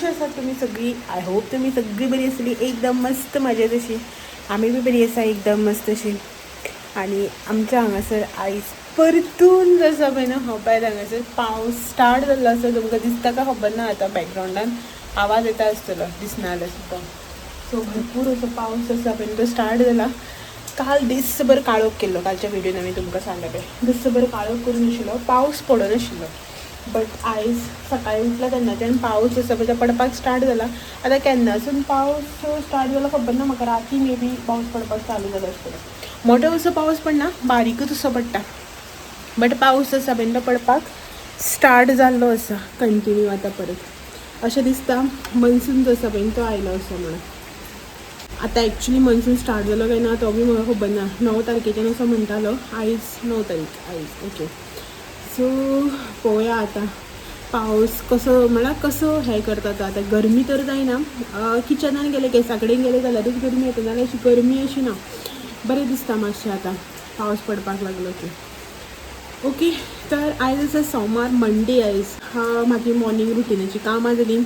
कशी आसात तुमी सगळी? I hope तुमी सगळी बरी आसतली, एकदम मस्त मजेत अशी. आमी बी बरी आसा, एकदम मस्त अशी. आनी आमच्या हांगासर आयज परतून जो आसा पळय न्हू, हो पळयात, हांगासर पावस स्टार्ट जाल्लो आसा. तुमकां दिसता काय खबर ना, आतां बॅकग्रावंडान आवाज येता आसतलो, दिसना जाल्यार सुद्दां. सो भरपूर असो पावस आसा पळय, तो स्टार्ट जाला. काल दीसभर काळोख केल्लो. कालच्या व्हिडियोन हांवें तुमकां सांगलें पळय, दीसभर काळोख करून आशिल्लो, पावस पडनाशिल्लो. बट आयज सकाळी उठला तेन्नाच्यान पावस आसा पळय, तो पडपाक स्टार्ट जाला. आतां केन्नासून पावस स्टार्ट जाला खबर ना म्हाका. राती मे बी पावस पडपाक चालू जालो आसतलो. मोठो असो पावस पडना, बारीकच असो पडटा, बट पावस आसा पळय, तो पडपाक स्टार्ट जाल्लो आसा कंटिन्यू. आतां परत अशें दिसता मनसून जो आसा पळय, तो आयलो आसा म्हणून. आतां एक्चुली मनसून स्टार्ट जालो काय ना तो बी म्हाका खबर ना. 9 तारखेच्यान असो म्हणटालो. आयज 9 तारीख आयज. ओके, सो पळोवया आतां पावस कसो, म्हळ्यार कसो हें करता तो. आतां गरमी तर जायना. किचनान गेले, गॅसा कडेन गेले जाल्यारूच गरमी येता, नाल्यार अशी गरमी अशी ना. बरें दिसता मातशें आतां पावस पडपाक लागलो की. ओके, तर आयज आसा सोमार, मंडे. आयज म्हाजी मॉर्निंग रुटिनाची कामां जालीं.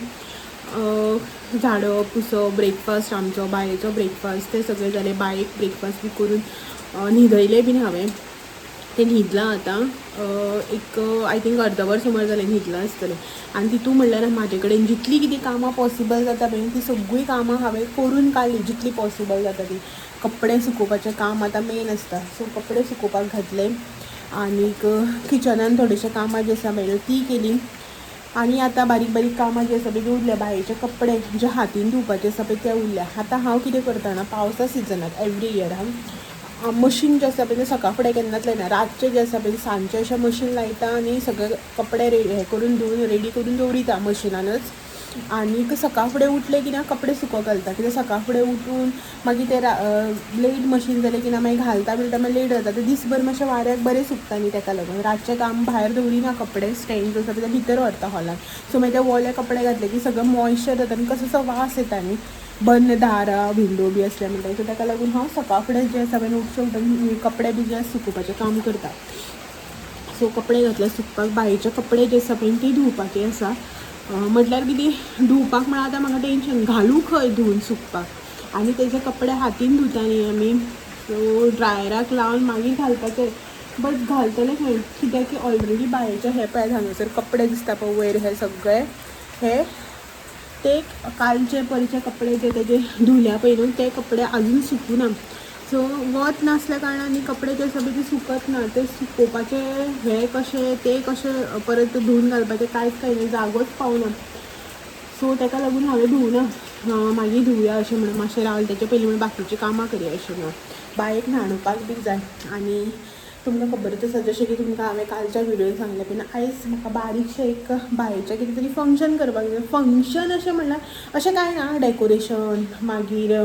झाडप, पुसप, ब्रेकफास्ट, आमचो बायेचो ब्रेकफास्ट, ते सगळें जालें. बायेक ब्रेकफास्ट बी करून न्हिदयलें बीन हांवें. तें न्हिदलां आतां. एक I think अर्दवर सुमार जालें, न्हिदलां आसतलें. आनी तितू म्हणल्यार म्हाजे कडेन जितलीं कितें कामां पॉसिबल जाता पळय, ती सगळीं कामां हांवें करून काडलीं, जितलीं पॉसिबल जाता ती. कपडे सुकोवपाचें काम आतां मेन आसता, सो कपडे सुकोवपाक घातले. आनीक किचनान थोडेशें कामां जीं आसा पळय, ती केली. आनी आतां बारीक बारीक कामां जीं आसा पळय, ती उरल्या. बायेचे कपडे जे हातीन धुवपाचे आसा पळय, ते उरल्या. आतां हांव कितें करता जाणा, पावसा सिजनाक एवरी इयर हांव मशीन जें आसा पळय, तें सकाळ फुडें केन्नाच लायना. रातचें जें आसा पळय, सांजचें अशें मशीन लायता आनी सगळे कपडे हें करून, धुवन रेडी करून दवरिता मशिनानच. आनीक सकाळ फुडें उठलें की ना कपडे सुकोवंक घालता. कित्याक सकाळ फुडें उठून मागीर ते लेट मशीन जालें की ना, मागीर घालता बिलता, मागीर लेट जाता. ते दीसभर मातशें वाऱ्याक बरें सुकता न्ही, तेका लागून रातचें काम भायर दवरिना. कपडे स्टँड जो आसा ते भितर व्हरता हॉलान. सो मागीर ते ओले कपडे घातले की सगळें मॉयश्चर जाता आनी कसो असो वास येता न्ही, बंद दारां विंडो बी आसल्या म्हणटगीर. सो ताका लागून हांव सकाळ फुडें जें आसा पळय, उठचें उठून कपडे बी जे सुकोवपाचें काम करता. सो कपडे घातले सुकपाक. बायेचे कपडे जे आसा पळय, ते धुवपाचे आसा. म्हटल्यार कितें, धुवपाक म्हळ्यार आतां म्हाका टेंशन, घालूं खंय धुवन सुकपाक? आनी तेजे कपडे हातीन धुता न्ही आमी, सो ड्रायराक लावन मागीर घालपाचे, बट घालतले खंय? कित्याक की ऑलरेडी बायेचे हे पळयात, हांगासर कपडे दिसता पळय वयर, हे सगळे हे ते कालचे परचे कपडे जे तेजे धुल्या पळय न्हू, ते कपडे अजून सुकूना. सो वत नासल्या कारणान न्ही कपडे जे आसा पळय, ते सुकत ना. ते सुकोवपाचे हे कशे, ते कशे परत धुवन घालपाचे, कांयच कांय जागोच पावना. सो ताका लागून हांवें धुवना, मागीर धुवया अशें म्हणून मातशें रावलें. तेचे पयलीं म्हणून बाकीचीं कामां करया अशें म्हणून. बायेक न्हाणोवपाक बी जाय. आनी तुमकां खबरच आसा, जशें की तुमकां हांवें कालच्या व्हिडियोन सांगलें पळय, आयज म्हाका बारीकशें एक बायेचें कितें तरी फंक्शन करपाक जाय. फंक्शन अशें म्हणल्यार अशें कांय ना, डेकोरेशन, मागीर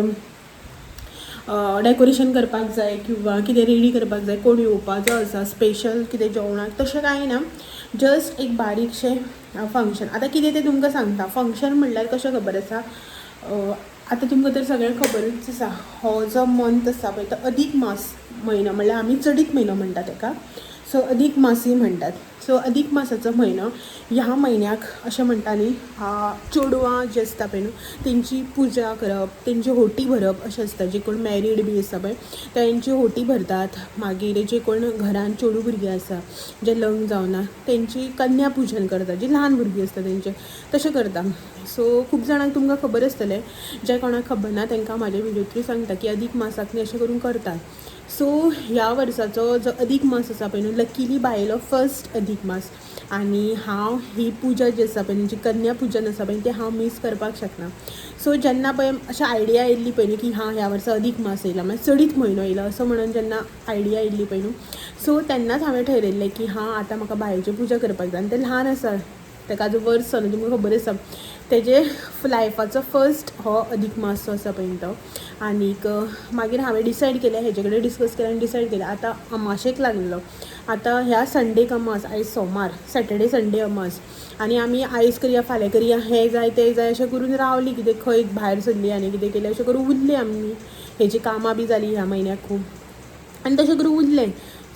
डेकोरेशन करपाक जाय किंवां कितें रेडी करपाक जाय, कोण येवपाचो आसा स्पेशल कितें जेवणाक, तशें कांय ना. जस्ट एक बारीकशें फंक्शन. आतां कितें तें तुमकां सांगता. फंक्शन म्हणल्यार कशें खबर आसा, आतां तुमकां तर सगळ्यांक खबरूच आसा, हो जो मंथ आसा पळय, तो अदीक मास म्हयनो, म्हणल्यार आमी चडीत म्हयनो म्हणटा ताका. सो अदीक मासूय म्हणटात. सो अदीक मासाचो म्हयनो, ह्या म्हयन्याक अशें म्हणटा न्ही, चेडवां जीं आसता पळय न्हू, तेंची पुजा करप, तेंची होटी भरप अशें आसता. जे कोण मॅरीड बी आसता पळय, तेंची होटी भरतात. मागीर जे कोण घरान चेडूं भुरगीं आसा, जे लग्न जावना, तेंची कन्या पुजन करतात. जी ल्हान भुरगीं आसता तेंचें तशें करता. सो खूब जाणांक तुमकां खबर आसतलें, जे कोणाक खबर ना तांकां म्हाज्या व्हिडियो थ्रू सांगता की अदीक मासाक न्ही अशें करून करतात. सो ह्या वर्साचो जो अदीक मास आसा पळय न्हू, लकीली बायेलो फर्स्ट अदीक मास आनी हांव ही पुजा जी आसा पळय न्हू, जी कन्या पुजन आसा पळय, तें हांव मीस करपाक शकना. सो जेन्ना पळय अशें आयडिया आयिल्ली पळय न्हू की हां, ह्या वर्सा अदीक मास येयला, म्हळ्यार चडीत म्हयनो येयला असो म्हणून जेन्ना आयडिया आयिल्ली पळय न्हू, सो तेन्नाच हांवें ठरयल्लें की हां, आतां म्हाका बायेची पुजा करपाक जाय. आनी तें ल्हान आसा, ताका आजून वर्स जावना. तुमकां खबर आसा, तेजे लायफाचो फर्स्ट हो अदीक मास जो आसा पळय तो. आनीक मागीर हांवें डिसायड केलें, हेजे कडेन डिस्कस केलें आनी डिसायड केलें. आतां अमाशेक लागलेलो, आतां ह्या संडेक अमास. आयज सोमार, सॅटर्डे संडे अमास. आनी आमी आयज करया, फाल्यां करया, हें जाय तें जाय अशें करून रावलीं. कितें खंय भायर सरलीं आनी कितें केलें अशें करून उरलें आमी. हेजी कामां बी जालीं ह्या म्हयन्याक खूब आनी तशें करून उरलें.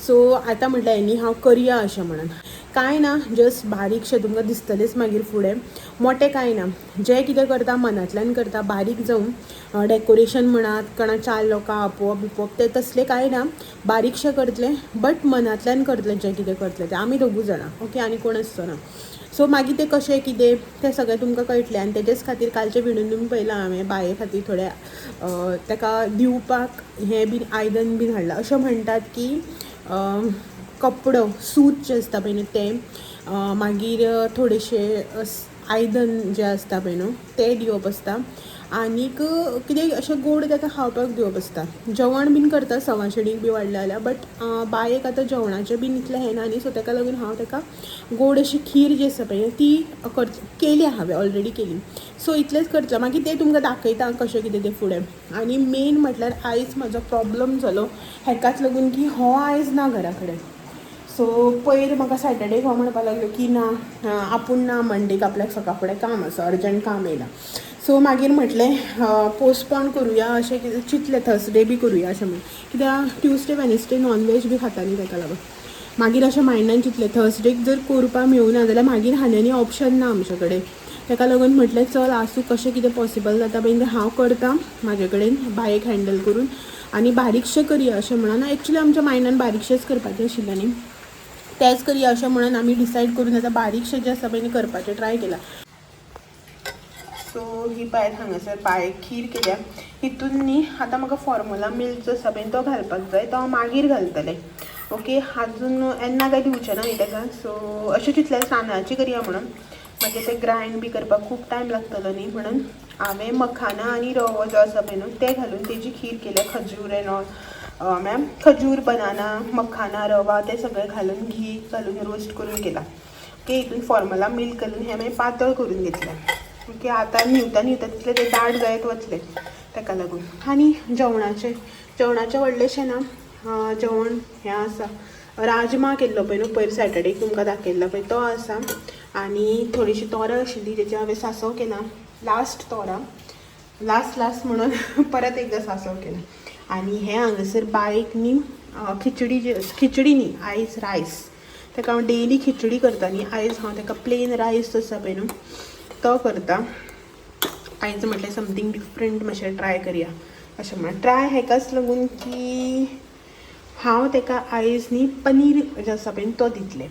सो आतां म्हटलें एनी हांव करया अशें म्हणून. कांय ना, जस्ट बारीकशें तुमकां दिसतलेंच मागीर फुडें. मोटें कांय ना, जें कितें करता मनांतल्यान करता. बारीक जावं डेकोरेशन म्हणात, कोणा चार लोकां आपोवप बिपोवप तें तसलें कांय ना. बारीकशें करतलें बट मनांतल्यान करतलें जें कितें करतलें तें. आमी दोगूय जाणां, ओके, आनी कोण आसचो ना. सो मागीर तें कशें कितें तें सगळें तुमकां कळटलें. आनी तेजेच खातीर कालचे विडून तुमी पळयलां हांवें बाये खातीर थोडे ताका दिवपाक हें बीन आयदन बीन हाडलां. अशें म्हणटात की कपडो सूत जें आसता पळय न्हू तें, मागीर थोडेशें आयदन जें आसता पळय न्हू तें दिवप आसता. आनीक कितें अशें गोड ताका खावपाक दिवप आसता. जेवण बीन करता सवाशिणीक बी वाडलें जाल्यार, बट बायेक आतां जेवणाचें बीन इतलें हें ना न्ही, सो ताका लागून हांव ताका गोड अशी खीर जी आसा पळय ती केली हांवें ऑलरेडी केली. सो इतलेंच करतलें, मागीर तें तुमकां दाखयता कशें कितें तें फुडें. आनी मेन म्हटल्यार आयज म्हाजो प्रॉब्लम जालो हेकाच लागून की हो आयज ना घरा कडेन. सो पयर म्हाका सॅटर्डेक हो म्हणपाक लागलो की ना आपूण ना, मंडेक आपल्याक सकाळ फुडें काम आसा, अर्जंट काम येयलां. सो मागीर म्हटलें पोस्टपोन करुया अशें कितें चिंतलें, थर्सडे बी करुया अशें म्हणून, कित्याक ट्युजडे वेनसडे नॉनवेज बी खाता न्ही ताका लागून. मागीर अशें मायंडान चिंतलें थर्सडेक जर करपाक मेळूना जाल्यार मागीर आनी आनी ऑप्शन ना आमचे कडेन. ताका लागून म्हटलें चल आसूं, कशें कितें पॉसिबल जाता पळय हांव करता म्हाजे कडेन बायेक हँडल करून आनी बारीकशें करया अशें म्हणून. एक्चुली आमच्या मायंडान बारीकशेंच करपाचें आशिल्लें न्ही, तेंच करया अशें म्हणून आमी डिसायड करून आतां बारीकशें जें आसा पळय करपाचें ट्राय केलां. सो ही पळयात हांगासर बायेक खीर केल्या. हितून न्ही आतां म्हाका फॉर्मुला मिल्क जो आसा पळय तो घालपाक जाय, तो हांव मागीर घालतलें. ओके, आजून येन्ना काय दिवचें ना न्ही ताका. सो अशें चिंतलें तांदळाची करया म्हणून, मागीर ते ग्रायंड बी करपाक खूब टायम लागतलो न्ही म्हणून हांवें मखाना आनी रवो जो आसा पळय न्हू ते घालून तेजी खीर केल्या. खजूर एन ऑल, मॅम खजूर, बनाना, मखाना, रवा ते सगळें घालून घी घालून रोस्ट करून केला. ओके, हितून फॉर्मुला मिल्क घालून हें मागीर पातळ करून घेतलें. ओके, आतां न्हिवता न्हिवता तितलें तें दाट जायत वतलें ताका लागून. आनी जेवणाचें जेवणाचें व्हडलेंशें ना, जेवण हें आसा राजमा केल्लो पळय न्हू पयर सॅटर्डेक तुमकां दाखयल्लो पळय तो आसा. आनी थोडीशी तोरां आशिल्ली तेची हांवें सांसव केला, लास्ट तोरां, लास्ट लास्ट म्हणून परत एकदां सांसव केला. आनी हें हांगासर बायक न्ही खिचडी, जी खिचडी न्ही आयज रायस, ताका हांव डेली खिचडी करता न्ही, आयज हांव ताका प्लेन रायस आसा पळय न्हू तो करता. आयज म्हटलें समथींग डिफरंट मातशें ट्राय करया अशें म्हणून. ट्राय हेकाच लागून की हांव ताका आयज न्ही पनीर जें आसा पळय तो दितलें.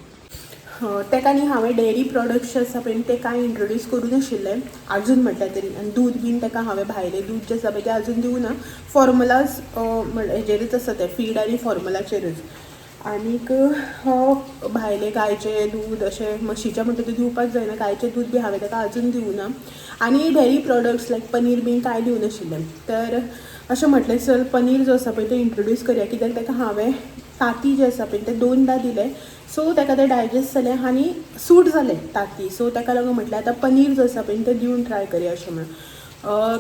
ताका न्ही हांवें डेरी प्रोडक्ट्स जे आसा पळय ते कांय इंट्रोड्यूस करूं नाशिल्लें आजून म्हटल्यार तरी. आनी दूद बीन ताका हांवें भायलें दूद जें आसा पळय तें आजून दिवना, फॉर्मुलाज हेजेरूच आसा तें, फीड आनी फॉर्मुलाचेरूच. आनीक भायलें गायचें दूद अशें म्हशीचें म्हणटा तें दिवपाक जायना, गायचें दूद बी हांवें ताका आजून दिवना. आनी डेरी प्रोडक्ट्स लायक पनीर बीन कांय दिवनाशिल्लें. तर अशें म्हटलें चल पनीर जो आसा पळय तो इंट्रोड्यूस करया, कित्याक ताका हांवें तांती जें आसा पळय तें 2दा दिलें, सो ताका तें डायजेस्ट जालें आनी सूट जालें तांती. सो ताका लागून म्हटलें आतां पनीर जो आसा पळय तें दिवन ट्राय करया अशें म्हणून.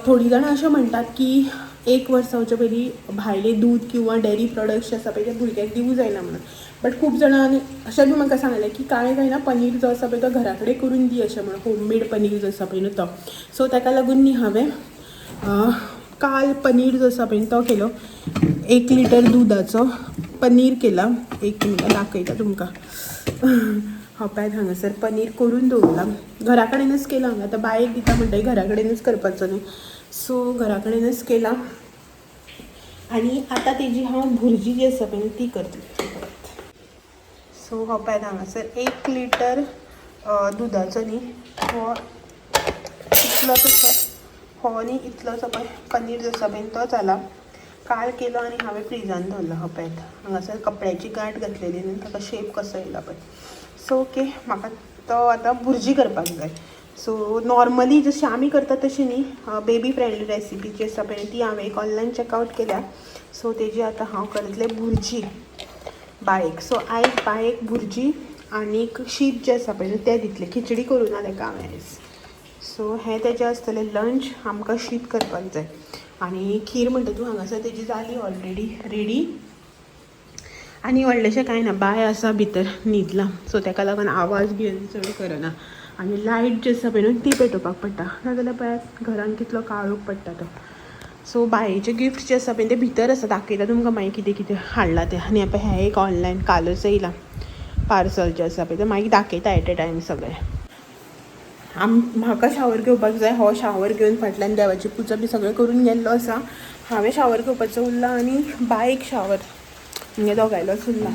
थोडीं जाणां अशें म्हणटात की 1 वर्स जावचे पयलीं भायलें दूद किंवा डेरी प्रोडक्ट्स जे आसा पळय ते भुरग्याक दिवूं जायना म्हणून, बट खूब जाणांनी अशें बी म्हाका सांगलें की कांय जायना, पनीर जो आसा पळय तो घरा कडेन करून दी अशें म्हणून, होममेड पनीर जो आसा पळय न्हू तो. सो ताका लागून न्ही हांवें काल पनीर जो आसा पळय तो केलो, 1 लिटर दुदाचो पनीर केला. 1 मिनट दाखयता तुमकां. हो पळयात हांगासर पनीर करून दवरला, घरा कडेनच केला हांवें. आतां बायेक दिता म्हणटगीर घरा कडेनच करपाचो न्ही, सो घरा कडेनच केला. आनी आतां तेजी हांव भुरजी जी आसा पळय ती करतलें परत. सो हो पळयात हांगासर 1 लिटर दुदाचो न्ही हो इतलोच आसा, हो न्ही इतलोच पळय पनीर जो आसा पळय तो जाला. काल केलो आनी हांवें फ्रिजान दवरलो. हो पळयात हांगासर कपड्याची गांठ घातलेली न्ही ताका शेप कसो येयला पळय. सो ओके, म्हाका तो आतां भुरजी करपाक जाय. सो नॉर्मली जशी आमी करता तशी न्ही, बेबी फ्रेंडली रेसिपी जी आसा पळय ती हांवें एक ऑनलायन चॅकआवट केल्या. सो तेजी आतां हांव करतलें भुरजी बायेक. सो आयज बायेक भुरजी आनीक शीत जें आसा पळय तें दितलें, खिचडी करूं ना ताका हांवें आयज. सो हें तेजें आसतलें लंच. आमकां शीत करपाक जाय आनी खीर म्हणटा तूं हांगासर तेजी जाली ऑलरेडी रेडी. आनी व्हडलेशें कांय ना, बाय आसा भितर न्हिदलां, सो ताका लागून आवाज बी चड करना. आनी लायट जी आसा पळय न्हू ती पेटोवपाक पडटा, नाजाल्यार पळयात घरान कितलो काळोख पडटा तो. सो बायेचे गिफ्ट जे आसा पळय ते भितर आसा, दाखयता तुमकां मागीर कितें कितें हाडलां तें. आनी पळय हें एक ऑनलायन कालच येयलां, पार्सल जें आसा पळय तें मागीर दाखयता एट ए टायम सगळें. म्हाका शावर घेवपाक जाय. हो शावर घेवन फाटल्यान देवाची पुजा बी सगळें करून गेल्लो आसा. हांवें शावर घेवपाचो उरला आनी बायक शावर म्हणजे दोगांयलोच उरला.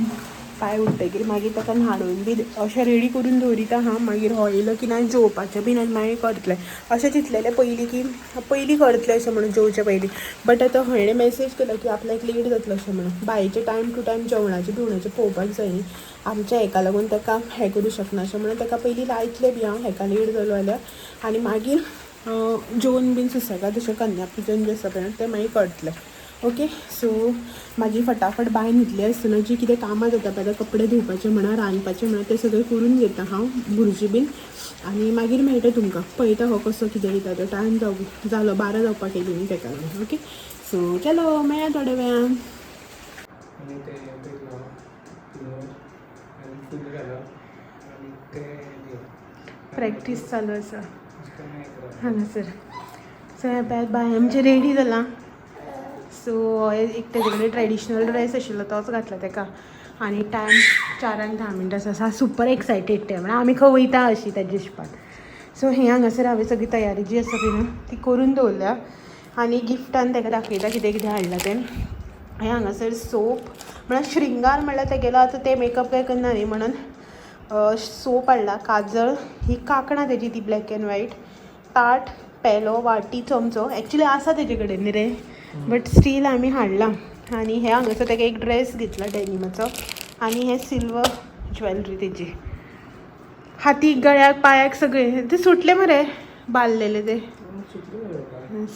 पांय उठ्ठगीर मागीर ताका न्हाणोवन बी अशें रेडी करून दवरिता हांव. मागीर हो येयलो की ना जेवपाचें बीन आनी मागीर करतलें अशें चिंतलेलें पयलीं की पयलीं करतलें अशें म्हणून जेवचे पयलीं. बट आतां हयणें मॅसेज केलो की आपल्याक लेट जातलो अशें म्हणून. बायेचें टायम टू टायम जेवणाचें बिवणाचें पळोवपाक जाय न्ही. आमच्या हेका लागून ताका हें करूं शकना अशें म्हणून ताका पयलीं लायतलें बी हांव हेका लेट जालो जाल्यार आनी मागीर जेवन बीन सुसेगाद अशें कन्या पुजन जें आसा पळय तें मागीर करतलें. ओके सो म्हाजी फटाफट बाय न्हिदली आसतना जी कितें कामां जाता पळय कपडे धुवपाचें म्हणा रांदपाचें म्हणा तें सगळें करून घेता हांव भुरजी बीन आनी मागीर मेळटा तुमकां. पळयता हो कसो कितें येता तो टायम जालो 12 जावपाक येयली न्ही तेका लागून. ओके सो चलो मेळया थोड्या वेळान. प्रॅक्टीस चालू आसा हांगासर. सो हें पळयात बाय आमचें रेडी जालां. सो एक तेजे कडेन ट्रेडिशनल ड्रेस आशिल्लो तोच घातला तेका आनी टायम 4:10 आसा. सुपर एक्सायटेड तें म्हळ्यार आमी खंय वयता अशी तेजे हिशपान. सो हें हांगासर हांवें सगळी तयारी जी आसा पळय न्हू ती करून दवरल्या आनी गिफ्टान तेका दाखयता कितें कितें हाडलां तें. हें हांगासर सोप म्हळ्यार श्रृंगार म्हळ्यार तेगेलो आतां ते मेकअप काय करना न्ही म्हणून सोप हाडला, काजळ, ही कांकणां तेजी ती ब्लॅक एंड व्हायट, ताट, पेलो, वाटी, चमचो एक्चुली आसा तेजे कडेन न्ही रे बट स्टील आमी हाडला. आनी हे हांगासर तेका एक ड्रेस घेतला डेनिमाचो आनी हे सिल्वर ज्वेलरी तेजी हातीक गळ्याक पांयाक सगळे ते सुटले मरे बांदलेले ते.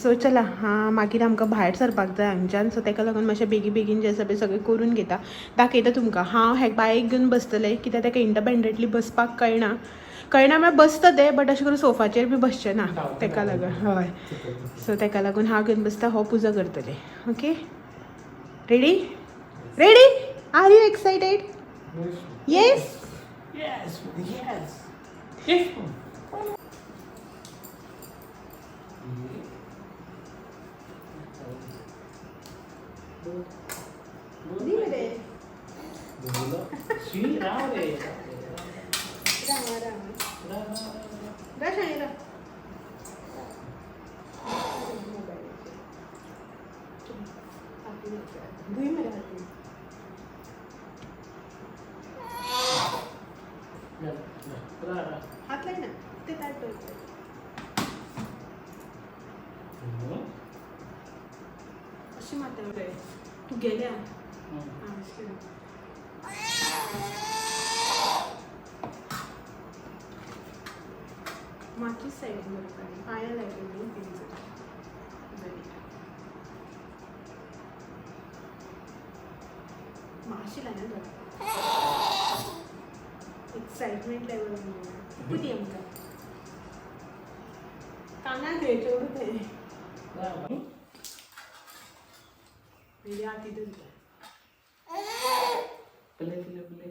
सो चला हां मागीर आमकां भायर सरपाक जाय हांगच्यान. सो तेका लागून मातशें बेगी बेगीन जें आसा पळय सगळें करून घेता. दाखयता तुमकां हांव हेका बायक घेवन बसतलें कित्याक तेका इंडिपेंडंटली बसपाक कळना. कळना म्हळ्यार बसता तें बट अशें करून सोफाचेर बी बसचें ना तेका लागून. हय सो तेका लागून हांव घेवन बसता, हो पुजा करतलें. Okay ready ready are you excited? Yes. Yes, yes. Yes. Shri Ram रे. राम राम राम. धुय मरे हाती. हात लाय ना ते ताट दवरता. अशी माता तू गेल्या. मातशीच सायडीन दवरता पांयां लायले न्ही तेंचे बरी मातशी लायना थोडे. एक्सायटमेंट लेवल खूब दी आमकां कानाक रे चेडूं तें पयलीं हाती धरता. पले पले पले.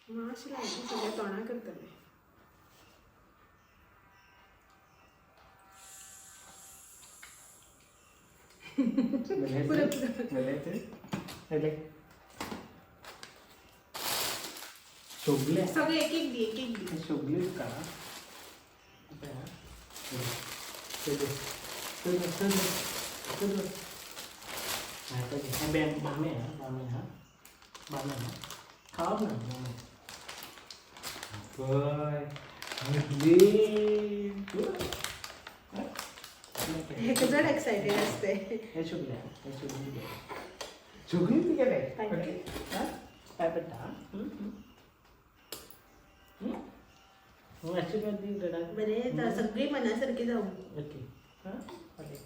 मातशें लायटी सगळ्या तोंडा करतलें. शोभले सगळे एक एक दी, एक एक दी. शोभलेच का? बामे बामे हा बामे हा खावप ना बामे. हेका चड एक्सायटेड आसते. हे शोभले हे शोभली शोभली तुगेले. ओके पांय पडटा. आशीर्वाद दी डडाक. बरें तर सगळी मनासारकी जावं. ओके हां ओके.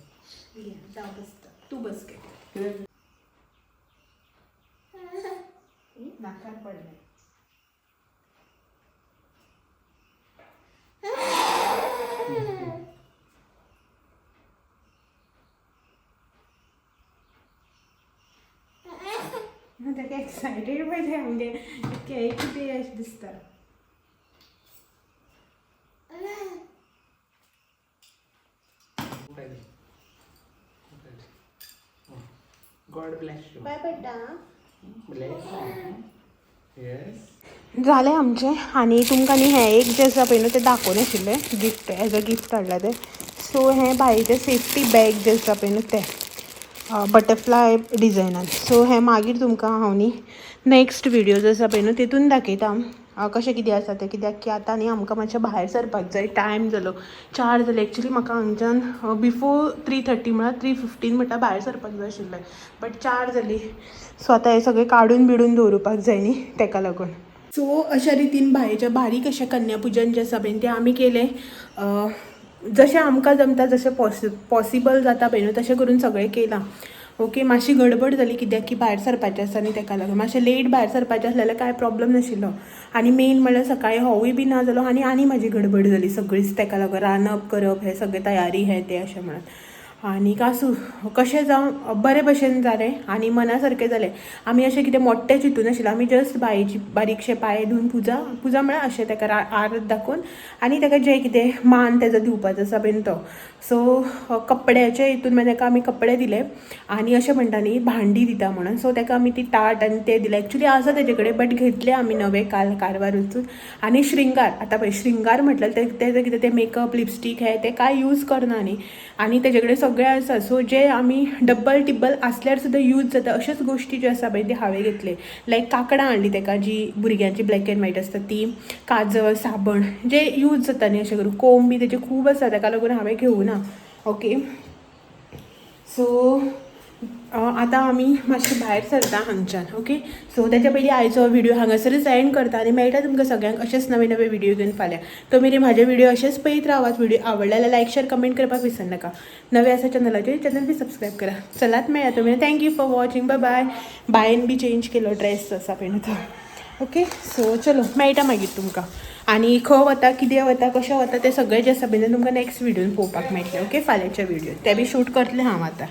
घे जावं बसता तूं बस घे. कितें नाकार पडलें. ताका एक्सायटेड पळय आमगे इतकें कितें अशें दिसता. God bless you. बाय बेटा. Bless you. Yes. जालें आमचें. आनी तुमकां न्ही हें एक जें आसा पळय न्हू तें दाखोवन आशिल्लें गिफ्ट, एज अ गिफ्ट हाडलां तें. सो हें बायेचें सेफ्टी बॅग जें आसा पळय न्हू तें बटरफ्लाय डिजायनान. सो हें मागीर तुमकां हांव न्ही नेक्स्ट विडियो जो आसा पळय न्हू तितून दाखयता कशें कितें आसा तें. कित्याक की आतां न्ही आमकां मातशें भायर सरपाक जाय, टायम जालो, 4 जाले. एक्चुली म्हाका हांगच्यान बिफोर 3:30 म्हळ्यार 3:15 म्हटल्यार भायर सरपाक जाय आशिल्लें, बट 4 जाली. सो आतां हें सगळें काडून बिडून दवरुपाक जाय न्ही, तेका लागून. सो अशा रितीन बायेच्या बारीक अशें कन्यापुजन जें आसा पळय तें आमी केलें. जशें आमकां जमता, जशें पॉसिबल जाता पळय न्हू तशें करून सगळें केलां. ओके, मातशी गडबड जाली कित्याक की भायर सरपाचें आसा न्ही तेका लागून. मातशें लेट भायर सरपाचें आसलें जाल्यार कांय प्रॉब्लम नाशिल्लो. आनी मेन म्हणल्यार सकाळीं होवूय बी ना जालो आनी आनी म्हाजी गडबड जाली सगळीच तेका लागून, रांदप करप हें सगळें तयारी हें तें अशें म्हणून. आनीक आसूं, कशें जावं बरे भशेन जालें आनी मना सारकें जालें. आमी अशें कितें मोट्टें चिंतून नाशिल्लें, आमी जस्ट बायेची बारीकशे पांय धुवन पुजा पुजा म्हळ्यार अशें तेका आरत दाखोवन आनी तेका जें कितें मान तेजो दिवपाचो आसा पळय तो. सो कपड्याच्या हितून मागीर तेका आमी कपडे दिले आनी अशें म्हणटा न्ही भांडी दिता म्हणून, सो तेका आमी ती ताट आनी ते दिले. एक्चुली आसा तेजे कडेन बट घेतले आमी नवे काल कारवार वचून. आनी श्रृंगार, आतां पळय श्रृंगार म्हटल्यार तेजें कितें तें मेकअप लिपस्टीक हें तें कांय यूज करना न्ही, आनी तेजे कडेन सगळें आसा. सो जे आमी डब्बल टिब्बल आसल्यार सुद्दां यूज जाता अश्योच गोश्टी ज्यो आसा पळय ती हांवें घेतले. लायक कांकणां हाडली तेका, जी भुरग्यांची ब्लॅक एंड व्हायट आसता ती, काजळ साबण जे यूज जाता न्ही अशें करून, कोम बी तेजे खूब आसा तेका लागून हांवें घेवना. ओके, सो आतां आमी मातशें भायर सरता हांगच्यान. ओके, सो तेच्या पयलीं आयचो व्हिडियो हांगासरच एंड करता आनी मेळटा तुमकां सगळ्यांक अशेंच नवे नवे व्हिडियो घेवन फाल्यां. तो मेरेन म्हाजे व्हिडियो अशेंच पळयत रावात. व्हिडियो आवडले जाल्यार लायक शेर कमेंट करपाक विसरनाका. नवे आसा चॅनलाचेर चॅनल बी सबस्क्रायब करा. चलात मेळया तुमी. Thank you for watching. Bye bye. बायन बी चेंज केलो ड्रेस आसा पळय न्हू तो. ओके, सो चलो मेळटा मागीर तुमकां. आनी खंय वता, कितें वता, कशें वता तें सगळें जें आसा पळय तुमकां नेक्स्ट व्हिडियोन पळोवपाक मेळटलें. ओके, फाल्यांच्या व्हिडियोन तें बी शूट करतलें हांव आतां.